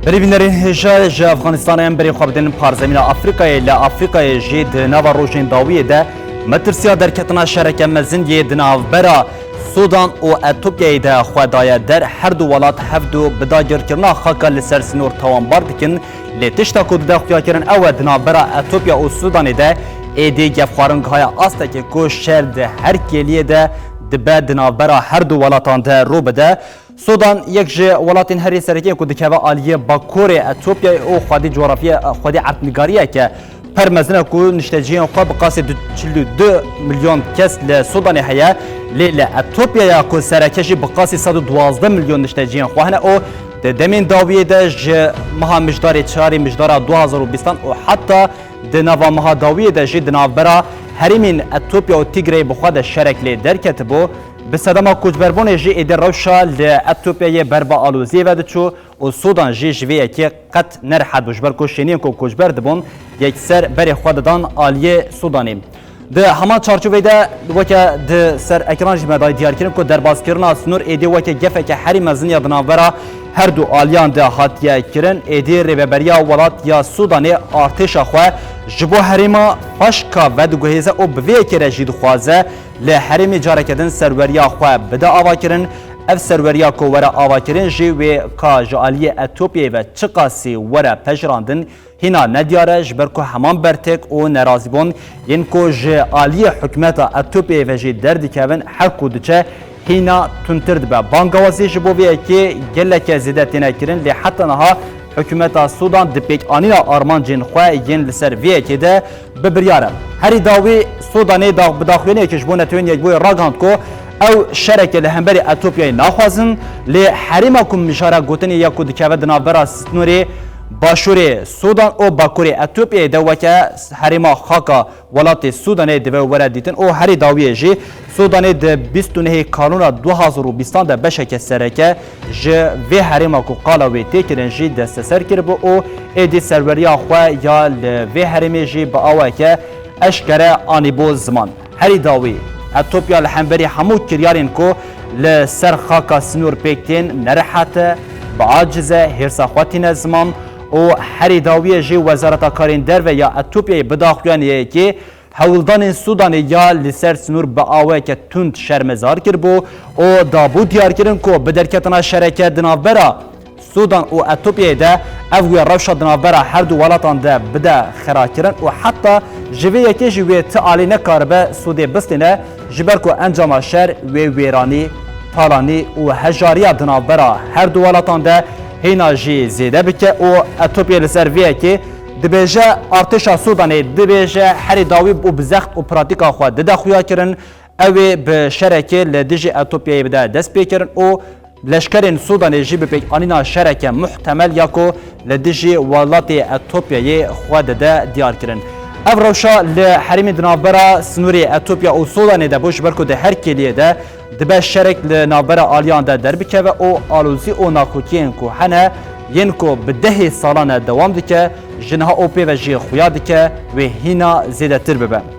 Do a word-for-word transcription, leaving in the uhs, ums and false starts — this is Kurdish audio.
Berî bînerên hêja ji Afganistanê em berê xwe bidin parzemîna Afrîkayê. Li Afrîkayê jî di nava rojên dawiyê de metirsiya derketina şereke mezin yê di navbera Sudan û Etopyayê de xwe daye der. Her du welat hevdu bi dagirkirina xaka li ser sinor tawanbar dikin. Lê tişta ku dide xuyakirin ew e, di navbera Etopya û Sudanê de êdî gefxwarin gihaye astekê ku şer di her kêliyê de dibe di navbera her du welatan de rû bide. Sudan yek ji welatên herî serekî ye ku dikeve aliyê bakurê Etopyayê û xwedî cografya, xwedî erdnigariyeke pir mezin e ku nişteciyên xwe bi qasî du, çil û du milyon kes li Sudanê heye, lê li Etopyaya ku sereke jî bi qasî sed û duwazdeh milyon nişteciyên xwe hene û di demên dawiyê de ji meha Mijdarê çarê Mijdara du hazar û bîstan û heta di nava meha dawiyê de jî di navbera herêmên Etopya û Tigreyê bi xwe de şerek lê derketibû. Bi sedema koçberbûnê jî êdî rewşa li Etopyayê ber bi aloziyê ve diçû û Sudan jî ji vê yekê qet nerihet bû, ji ber ku şêniyên ku koçber dibûn yekser berê xwe didan aliyê Sudanê. Di heman çarçoveyê de weke di ser ekran jî me dayî diyarkirin ku derbaskirina sinûr êdî weke gefeke herî mezin ya di navbera her du aliyan de hatiye kirin. Êdî rêveberiya welat ya Sudanê artêşa xwe ji bo herêma Faşka vediguhêze û bi vê yekê re jî dixwaze li herêmê careke din serweriya xwe bide avakirin. Ev serweriya ku were avakirin jî wê ka ji aliyê Etopyayê ve çiqasî were pejirandin, hîna nediyar e, ji ber ku heman bertek û nerazîbûn yên ku ji aliyê hikûmeta Etopyayê ve jî derdikevin her ku diçe hîna tundtir dibe. Bangawazî ji bo vê yekê geleke zêde têne kirin, lê heta niha hikûmeta Sudan di pêkanîna armancên xwe yên li ser vê yekê de bi biryar e. Herî dawî Sudanê da-, bi daxuyaniyekê ji bo Netewên Yekbûyî ragihand ku ew şereke li hemberî Etopyayê naxwazin, lê herêma ku mijara gotinê ya ku dikeve di navbera sînorê başûrê Sudan û bakurê Etopyayê de weke herêma xaka welatê Sudanê divê were dîtin û herî dawiyê jî Sudanê di bîst û nehê Kanûna du hazar û bîstan de beşeke sereke ji vê herêma ku qala wê tê kirin jî desteser kiribû û êdî serweriya xwe ya li vê herêmê jî bi awayeke eşkere anîbû ziman. Herî dawî, Etopya li hemberî hemû kiryarên ku li ser xaka sinûr pêk tên nerihet e, bi aciz e, hêrsa xwe tîne ziman û herî dawiyê jî Wezareta Karên Derve ya Etopyayê bi daxuyaniyekê hewldanên Sudanê ya li ser sinûr bi awayeke tund şermezar kiribû û dabû diyarkirin ku bi derketina şereke di navbera Sudan û Etopyayê de ev wê rewşa di navbera her du welatan de bide xirakirin û heta ji vê yekê jî wê ti alî nekaribe sûdê bistîne, ji ber ku encama şer wê wêranî, talanî û hejariya di navbera her du welatan de hêna jî zêde bike û Etopya li ser vê yekê dibêje, artêşa Sudanê dibêje herî dawî û bi zext û pratîka xwe dide xuya kirin, ew ê bi şerekê li dijî Etopyayê bide destpêkirin û leşkerên Sudanê jî bi pêkanîna şereke muhtemel ya ku li dijî welatê Etopyayê xwe dide diyar kirin. Ev rewşa li herêmên di navbera sinûrê Etopya û Sudanê de bû, ji ber ku di her kêliyê de dibe şerek li navbera aliyan de derbikeve û alozî û nakokiyên ku hene, yên ku bi dehê salan e dewam dike, ji niha û pê ve jî xuya dike, wê hîna zêdetir bibe.